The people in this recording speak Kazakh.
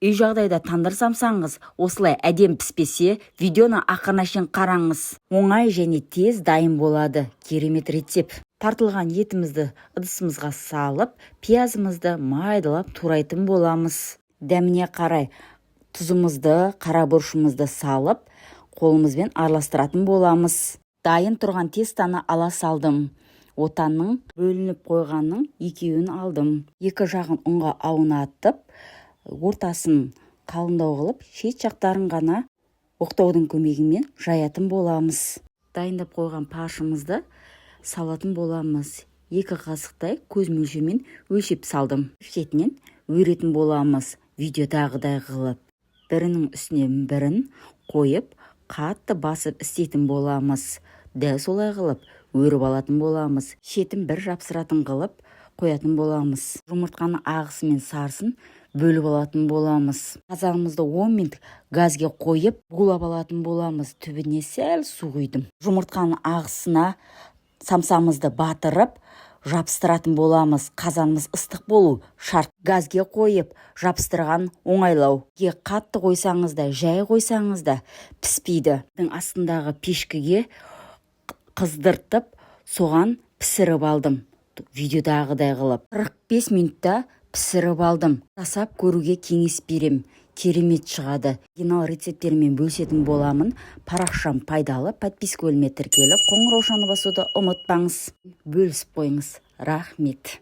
Үй жағдайда тандыр самсаңыз осылай әдемі піспесе, видеоны ақырына шейін қараңыз. Оңай және тез дайын болады. Керемет рецепт. Тартылған етімізді ыдысымызға салып, пиязымызды майдалап турайтын боламыз. Дәміне қарай тұзымызды, қара бұрышымызды салып, қолымызбен араластыратын боламыз. Дайын тұрған тестаны ала салдым. Отанның бөлініп қойғанның екеуін алдым. Екі жағын ұнға аунатып, ортасын қалыңдау қылып, шет жақтарын ғана оқтаудың көмегімен жаятын боламыз. Дайындап қойған фаршымызды салатын боламыз. 2 қасықтай көз мөлшермен өлшеп салдым. Шетінен өретін боламыз, видеодағыдай қылып. Бірінің үстіне бірін қойып, қатты басып істейтін боламыз. Дәл солай қылып өріп алатын боламыз. Шетін бір жапсыратын қылып қоятын боламыз. Жұмыртқаның ағысы мен сарысын бөліп алатын боламыз. Қазанымызды 10 минут газге қойып, булап алатын боламыз. Түбіне сәл су құйдым. Жұмыртқаның ағысына самсамызды батырып, жабыстыратын боламыз. Қазанымыз ыстық болу шарт. Газге қойып жабыстырған оңайлау. Қатты қойсаңыз да, жай қойсаңыз да, піспейді. Астындағы пешкіге қыздыртып, соған пісіріп алдым, видеодағыдай қылып. 45 минутта пісіріп алдым. Жасап көруге кеңес берем, керемет шығады. Оригинал рецепттермен бөлісетін боламын. Парақшам пайдалы. Подписка бөліміне тіркеліп, қоңыраушаны басуды ұмытпаңыз. Бөлісіп қойыңыз. Рахмет.